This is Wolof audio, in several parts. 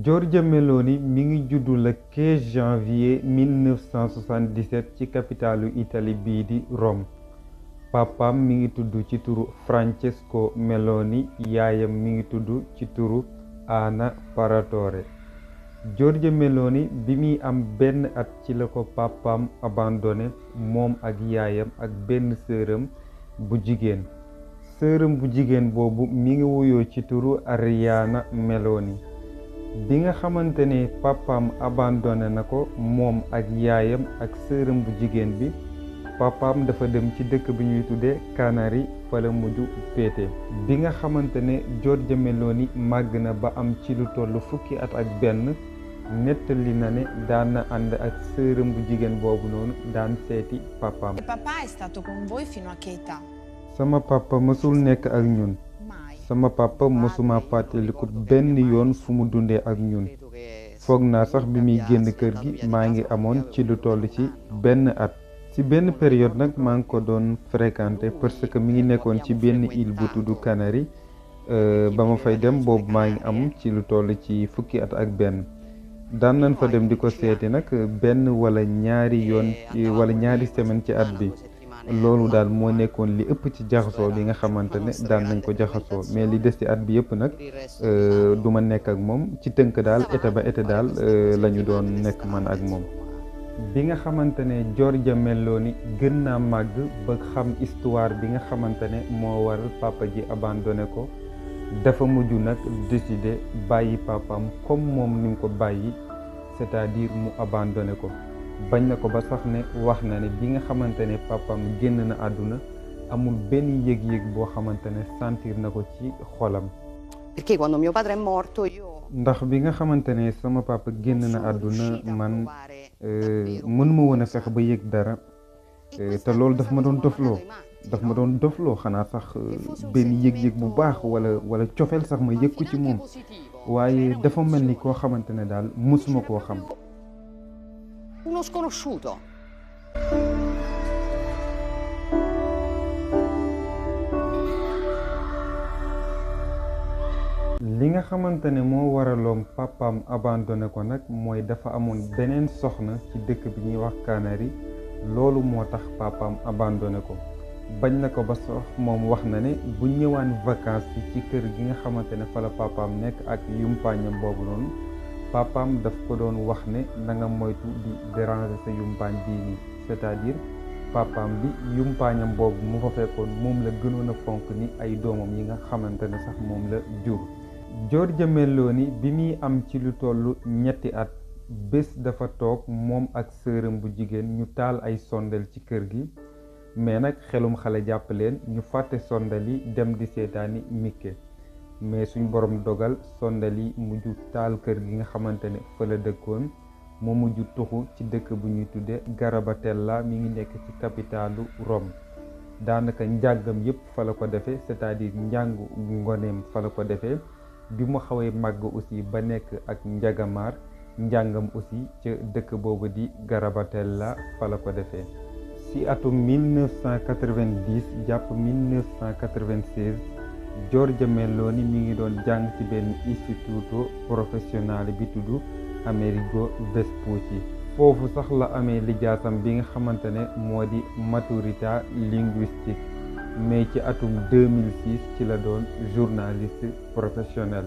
Giorgia Meloni mi ngi juddu le 15 janvier 1977 ci capitalu Italie bii di Rome. Papaam mi ngi tudd ci turu Francesco Meloni, yaayam mi ngi tudd ci turu Anna Paratore. Giorgia Meloni bi muy am benn at ci la ko papaam abandonné moom ak yaayam ak benn sëram bu jigéen. Sëram bu jigéen boobu mi ngi wuyoo ci turu Ariana Meloni. bi nga xamante ne papaam abandonné na ko moom ak yaayam ak sëram bu jigéen bi, papaam dafa dem ci dëkk bi ñuy tuddee Canari fa la mujj féete. bi nga xamante ne Giorgia Meloni màgg na ba am ci lu toll fukki at ak benn, nettali na ne daan na ànd ak sëram bu jigéen boobu noonu daan seeti papaam. Papà è stato con voi fino a che età? sama papa mësul nekk ak ñun. sama papa mësuma fàttaliku benn yoon fu mu dundee ak ñun. foog naa sax bi muy génn kër gi maa ngi amoon ci lu toll ci benn at. ci benn période nag maa ngi ko doon fréquenté parce que mi ngi nekkoon ci benn île bu tudd Canari. ba ma fay dem boobu maa ngi am ci lu toll ci fukki at ak benn. daan nañ fa dem di ko seeti nag benn wala ñaari yoon wala ñaari semaine ci at bi. loolu daal moo nekkoon li ëpp ci jaxasoo bi nga xamante ne daan nañ ko jaxasoo mais li des ci at bi yëpp nag du ma nekk ak moom ci tënk daal été ba été daal la ñu doon nekk man ak moom. bi nga xamante ne Giorgia Meloni gën naa màgg ba xam histoire bi nga xamante ne moo waral papa ji abandonné ko, dafa mujj nag décider bàyyi papaam comme moom ni mu ko bàyyi, c'est-à-dire mu abandonné ko. bañ na ko ba sax ne wax na ne bi nga xamante ne papaam génn na àdduna amul benn yëg-yëg boo xamante ne sentir na ko ci xolam. Perché quando mio padre è morto io ndax bi nga xamante ne sama papa génn na àdduna man mënuma woon a fex ba yëg dara te loolu daf ma doon dofloo xanaa sax benn yëg-yëg bu baax wala cofeel sax ma yëg ko ci moom, waaye dafa mel ni koo xamante ne daal mësuma koo xam. uno sconosciuto. li nga xamante ne moo waraloon papaam abandonné ko nag mooy dafa amoon beneen soxna ci dëkk bi ñuy wax Canari. loolu moo tax papaam abandonné ko. bañ na ko ba sax moom wax na ne bu ñëwaan vacances ci kër gi nga xamante ne fa la papaam nekk ak yumpaañam boobu noonu, papaam daf ko doon wax ne na nga moytu di déranger sa yumpaañ bii nii, c'est-à-dire papaam bi yumpaañam boobu mu fa fekkoon moom la gënoon a fonk ni ay doomam yi nga xamante ne sax moom la jur. Giorgia Meloni bi muy am ci lu toll ñetti at, bés dafa toog moom ak sëram bu jigéen ñu taal ay sondel ci kër gi, mais nag xelum xale jàpp leen ñu fàtte sondel yi dem di seetaani Mickey. mais suñ borom dogal sondel yi mujj taal kër gi nga xamante ne fa la dëkkoon. moo mujj tuxu ci dëkk bu ñuy tudde Garabatella, mi ngi nekk ci capitalu Rome. daanaka njàngam yépp fa la ko defee, c'est-à-dire njàngu ngoneem fa la ko defee. bi mu xawee màgg aussi ba nekk ak njagamaar, njàngam aussi ca dëkk boobu di Garabatella fa la ko defee. ci atum 1990 jàpp 1996 Giorgia Meloni mi ngi doon jàng ci benn istituto professionale bi tudd Amerigo Vespucci. foofu sax la amee lijaasam bi nga xamante ne moo di maturità linguistique, mais ci atum 2006 ci la doon journaliste professionnel.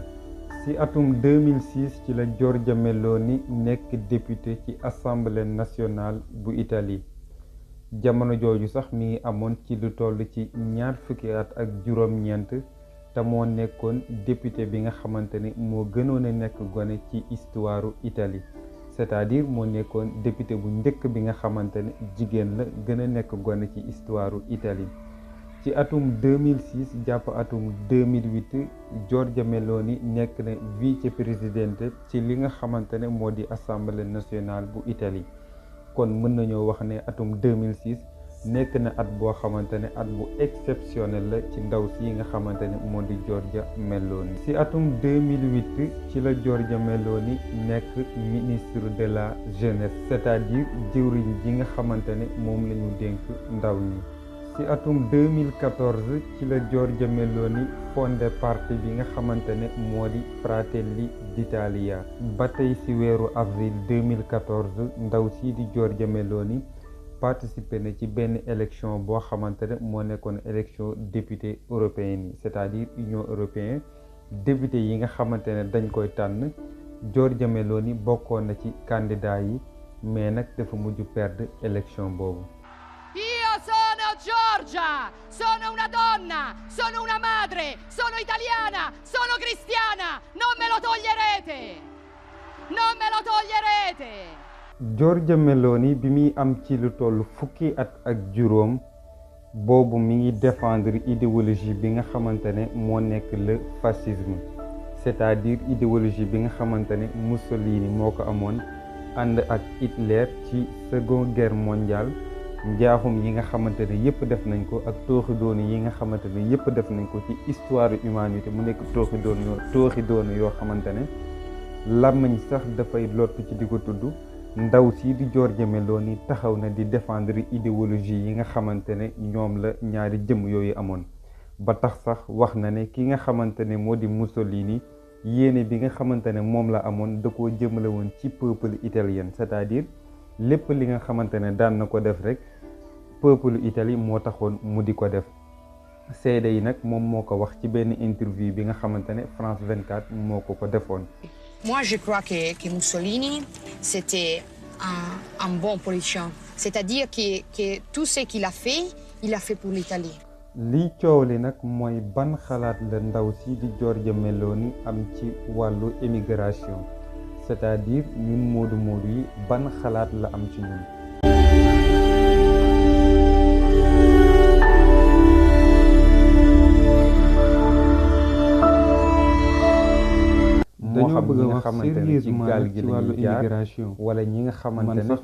ci atum 2006 ci la Giorgia Meloni nekk député ci Assemblée nationale bu Italie. jamono jooju sax mi ngi amoon ci lu toll ci ñaar fukki at ak juróom-ñeent, te moo nekkoon député bi nga xamante ne moo gënoon a nekk gone ci histoire Italie, c'est-à-dire moo nekkoon député bu njëkk bi nga xamante ne jigéen la gën a nekk gone ci histoire Italie. ci atum 2006 jàpp atum 2008 Giorgia Meloni nekk na vice-présidente ci li nga xamante ne moo di Assemblée nationale bu Italie. kon mën nañoo wax ne atum 2006 nekk na at boo xamante ne at bu exceptionnel la ci ndaw si nga xamante ne moo di Giorgia Meloni. ci atum 2008 ci la Giorgia Meloni nekk ministre de la jeunesse, c'est-à-dire jëwriñ ji nga xamante ne moom la ñu dénk ndaw ñi. ci atum 2014 ci la Giorgia Meloni fondé parti bi nga xamante ne moo di Fratelli d'Italia. ba tey ci weeru avril 2014 ndaw sii di Giorgia Meloni participé na ci benn élection boo xamante ne moo nekkoon élection député européen yi c'est-à-dire Union européenne député yi nga xamante ne dañ koy tànn Giorgia Meloni bokkoon na ci candidat yi mais nag dafa mujj perdre élection boobu. Io sono Giorgia, sono una donna, sono una madre, sono italiana, sono cristiana, non me lo toglierete, non me lo toglierete. Giorgia Meloni bi muy am ci lu toll fukki at ak juróom boobu mi ngi défendre idéologie bi nga xamante ne moo nekk le fascisme c'est-à-dire idéologie bi nga xamante ne Mussolini moo ko amoon ànd ak Hitler ci seconde guerre mondiale. njaaxum yi nga xamante ne yëpp def nañ ko ak tooxi doonu yi nga xamante ne yëpp def nañ ko ci histoire humanité mu nekk tooxi doonu yoo xamante ne làmmiñ sax dafay lott ci di ko tudd ndaw si di Giorgia Meloni taxaw na di défendre idéologie yi nga xamante ne ñoom la ñaari jëm yooyu amoon ba tax sax wax na ne ki nga xamante ne moo di Mussolini yéene bi nga xamante ne moom la amoon da koo jëmale woon ci peuple italien c'est-à-dire lépp li nga xamante ne daan na ko def rek peuple Italie moo taxoon mu di ko def seede yi nag moom moo ko wax ci benn interview bi nga xamante ne France 24 moo ko defoon. Moi, je crois que Mussolini, c'était un bon politicien. C'est-à-dire que tout ce qu'il a fait pour l'Italie. lii coow li nag mooy ban xalaat la ndaw si di Giorgia Meloni am ci wàllu émigration c'est-à-dire ñun moodu yi ban xalaat la am ci ñun. dañoo bëgg a wax sérieusement ci wàllu immigration wala ñi nga xamante ne